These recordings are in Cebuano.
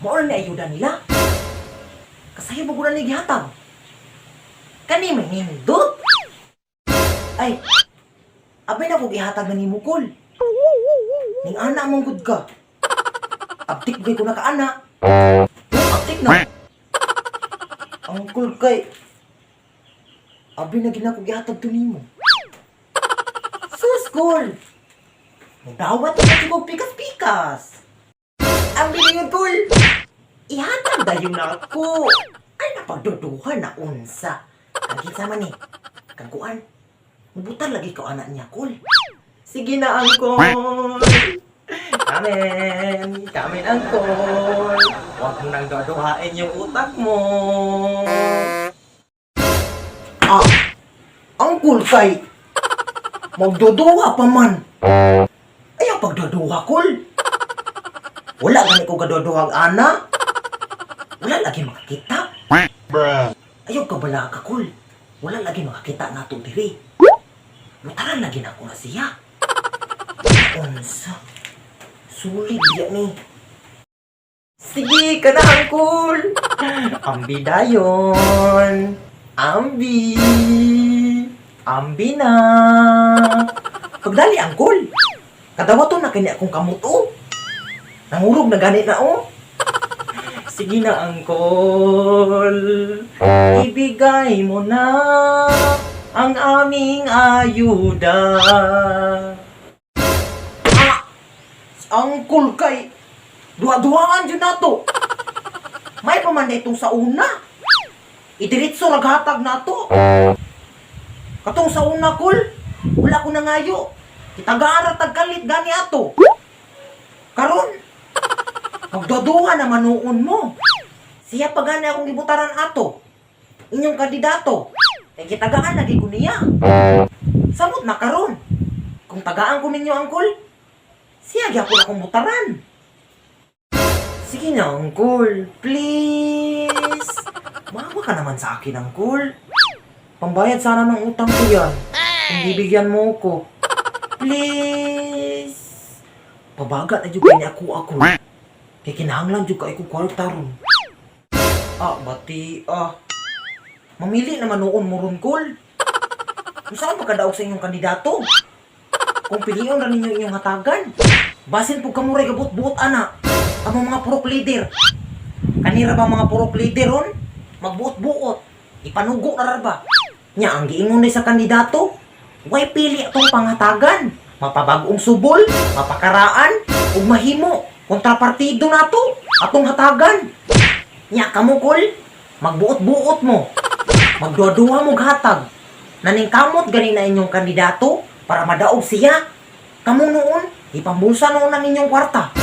Mao na ni ayuda nila. Kasayo ba ni gihatag? Kani may nindot. Ay, abay na ko gihatag na nimo, Kol. Ning ana mong gud ka. Abtik kay ko nakaana. Oh, abtik na. Angkol kay abi na gina ko gihatag to nimo. Sus, Kol. Mudawat na ko pikas-pikas. Ang bilingon, Kol. Ihatag dayon na ako. Ay, napagduduhan na unsa. Kag kinsa man ni. Kag kuan. Mubutan lagi ko anak niya, Kol. Sige na, Angkol. Kamen. Kamen, Angkol. Huwag mo nang dodohain yung utak mo. Ah, Angkol kay. Magduduha pa man. Ay, ang pagduduha, Kol. Wala gani ko gaduduhag ana. Wala lagi makakita. Bruh. Ayaw ka bala ka, Kol. Wala lagi makakita nato diri. Mutaran lagi na ko na siya. Unsa? Sulit biya ni. Sige ka na, Angkol. Ambi dayon. Ambi. Ambi na. Pagdali, Angkol. Kadawato na kini akong kamot, oh. Nangurog na gani na, oh. Sige na, Angkol. Ibigay mo na ang aming ayuda. Ah! Angkol kay duha-duhaan dyan nato. May pa man na itong sa una. Idiretso raghatag nato. Katong sa una, Kol, wala ko nangayo. Kitagaan ra tagkalit gani ato. Karon, magduduha na manuon mo. Siya pa gani akong gibutaran ato. Inyong kandidato. Kay gitagaan lagi ko niya. Samot na karon. Kung tagaan ko ninyo, Angkol, siya gyapon akong butaran. Sige na, Angkol. Please. Maawa ka naman sa akin, Angkol. Pambayad sana ng utang ko yan. Kung bibigyan mo ko. Please. Pabaga na jud kay ni ako ako. Kay kinahanglan jud kay ko kwarta ron. Ah, bati ah. Mamili naman noon mo ron, Kol. Kung saan makadaog sa inyong kandidato? Kung piliyon ra ninyo inyong hatagan. Basin pug kamo ray gabot-buot ana. Ang mga purok leader. Kanira ba mga purok leader ron? Magbuot-buot. Ipanugo na ra ba? Nya ang giingon ni sa kandidato, way pili atong panghatagan. Mapabag-ong subol, mapakaraan, ug mahimo kontrapartido nato atong hatagan. Nya kamo, Kol, magbuot-buot mo. Magduha-duha mo hatag. Naningkamot gani na inyong kandidato para madaog siya. Kamo noon, ipambulsa noon ang inyong kwarta.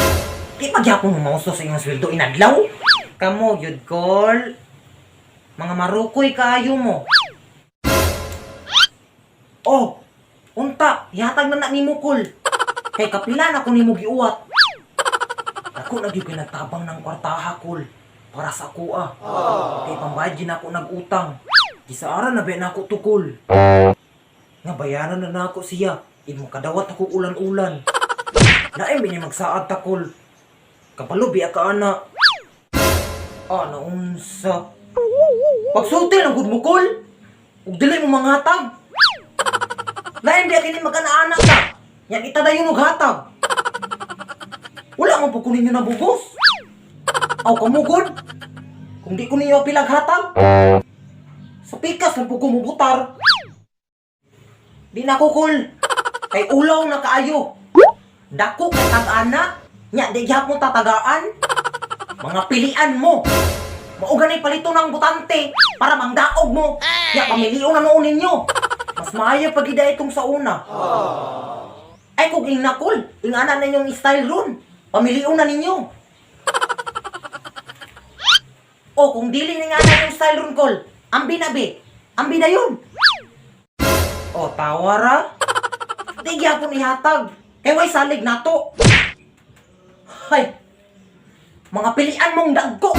Di pa gyapon mo mauso sa inyong sweldo inadlaw. Kamo gyud, Kol. Mga marukoy kaayo mo. Oh, unta, ihatag na na nimo, Kol. Kay kapila na ko nimo giuwat. Ako na gyud kay nagtabang ng kwartaha, Kol. Para sa ako ah. Kay pambayad gyud nako nag-utang. Gisaara na ba nako to, Kol. Nga bayaran na nako siya. Imo kadawat ako ulan-ulan. Naay mi ni magsaad ta, Kol. Kabalo biya ka ana. Ah, naunsa. Pagsulti lang gud mo, Kol. Ug dili mo manghatag. Lain biya kini magana-ana ka. Yan kita dayon og hatag. Wala man po ko ninyo nabugos. Aw kamugod. Kung di ko ninyo pilag hatag. Sa pikas lang po ko mubutar. Di na ko, Kol. Kay ulaw na kaayo. Dako kay tag-ana. Nya di gyapon tatagaan. Mga pilian mo. Mao gani palito ng butante para mangdaog mo. Nya pamilion na noon ninyo. Mas maayo pag ida itong sa una. Ay kung ing nakol, ingana na inyong style ron. Pamilion na ninyo. O kung dili ni nga na yung style ron, Kol, ambi na be. Ambi na yun. O tawa ra. Di gyapon ihatag. Kay way salig nato. Hay. Mga pilian mong dagko.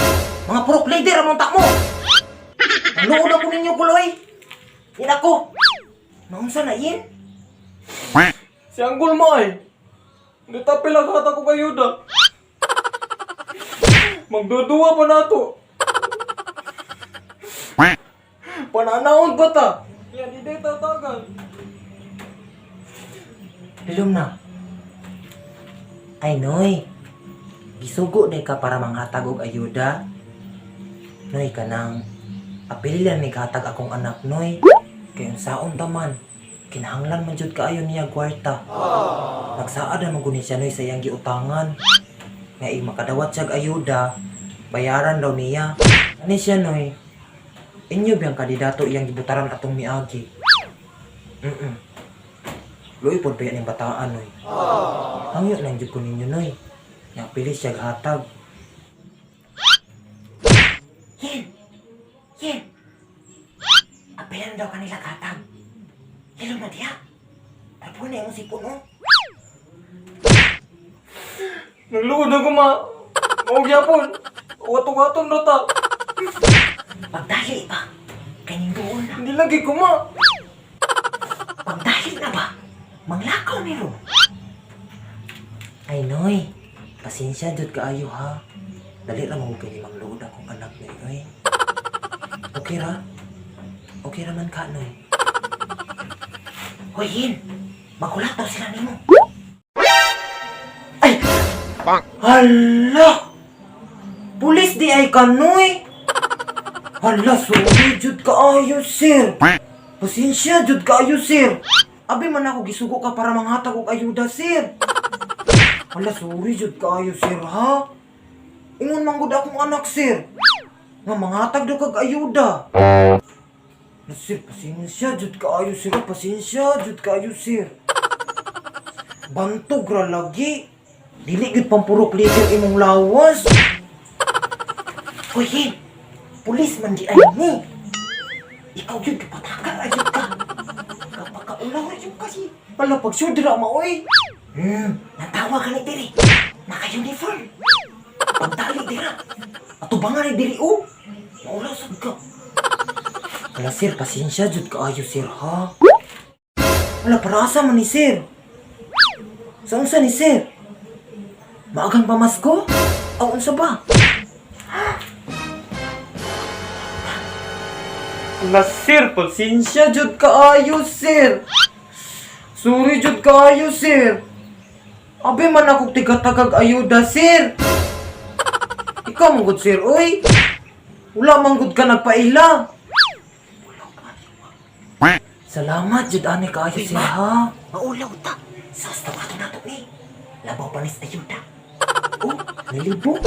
Mga purok leader ang ta mo. Nanuod ako ninyo, kuloy. Yan ako. Naunsa na yin? Si Anggol mo ay. Hindi ta pilaghat ako kay Yuda. Magduduwa pa nato. Pananaon ba ta? Yan, di day tatagan. Hilom na. Ay, Noy. Gisugo day ka para manghatag og ayuda. Noy, kanang apil lang ni hatag akong anak, Noy. Kay unsaon ta man, kinahanglan man jud kaayo niya kwarta. Nagsaad na man guni siya, Noy, sa iyang giutangan. Nga ig makadawat siyag ayuda, bayaran daw niya. Ani siya, Noy? Inyo biyang kandidato iyang gibutaran atong miagi. Luoy pod pa yan yung bataan, Noy. Hangyo lang jud ko ninyo, Noy. Nga pili siya hatag. Yen! Yen! Apelan daw kanila katag. Hilo na diya. Tapo na imong sipon, oh. Nagluod ako, ma. Mao gyapon. Watong-watong na ta. Pagdali ba? Kanyang doon na. Hindi lagi ko, ma. Pagdali na ba? Manglakaw ni ro. Ay, Noy. Pasensya jud kaayo ha. Dali ra mo kay ni mangluod akong anak, Noy. Noy. Okay ra? Okay ra man ka, Noy. Hoy, Hin. Magulat daw sila nimo. Ay! Hala! Pulis di ay ka, Noy! Hala, sorry jud kaayo, sir. Pasensya, jud kaayo, sir. Abi man ako gisugo ka para manghatag og ayuda, sir. Hala, sorry jud kaayo, sir, ha? Ingon man gud akong anak, sir. Nga manghatag daw kag ayuda. Na, sir, pasensya jud kaayo, sir. Pasensya jud kaayo, sir. Bantog ra lagi. Dili gyud pampurok ligo imong lawas. Hoy, Hin. Pulis man di ay ni. Ikaw yun, kapatakan ra yun ka. Kapakaulaw ra yun kasi. Pala, pag sudra maoy. Natawa ka ni diri. Naka-uniform. Pagdali dira. Ato ba nga ni diri, oh? Maulaw sad ka. Hala, sir, pasensya jud kaayo, sir, ha? Hala, para asa man ni sir? Sa unsa ni sir? Maagang pamasko? Aw, unsa ba? La, sir, pasensya. Siya jud kaayo, sir. Sorry jud kaayo, sir. Abi man ako tigatagag ayuda, sir. Ikaw man gud, sir, oy. Wala man gud ka nagpaila. Salamat jud ani kaayo, sir, ha. Maulaw ta. Sas tawato nato ni. Labaw panis ayuda. Oh, nilibo.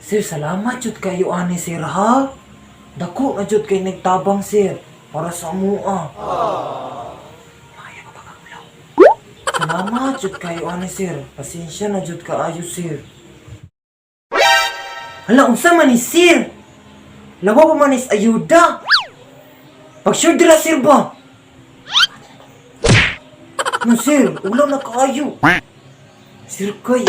Sir, salamat jud kayo ani, sir, ha. Dako na jud kay nagtabang, sir, para sa mua. Maayo ka pagkaulaw. Salamat jud kayo ani, sir. Pasensya na jud kaayo, sir. Hala, unsa man ni sir? Lawa pa man is ayuda. Pag sure dira, sir, ba? No, sir, ulaw na kaayo. Sir kay,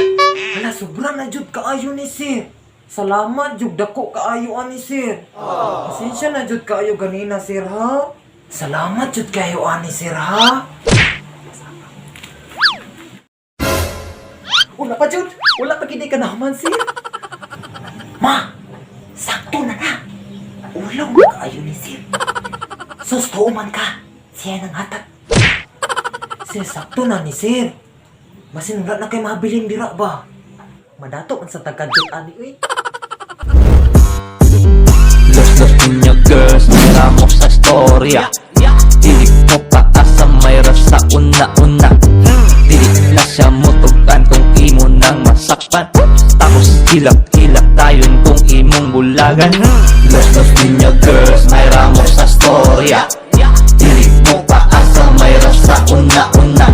hala, sobra na jud kaayo ni sir. Salamat jud dako kaayo ani, sir. Pasensya na jud kaayo ganina, sir, ha. Salamat jud kayo ani, sir, ha. Wala pa jud, wala pa gid ka naman, sir. Ma, sakto na na. Ulaw na kaayo ni sir. Sus, tuo man ka. Siya nang hatag. Sir, sakto na ni sir. Basin wala na kay mabilin dira ba? Madato man sa tagadjot ani uy. Los los niños girls, mira mo sa storya. Dili mo paasa may rasa una-una. Dili na siya mutugan kung imo nang masakpan. Tapos hilak-hilak tayon kung imong bulagan. Los los niños girls, may ramo sa storya. Dili mo paasa may rasa una-una.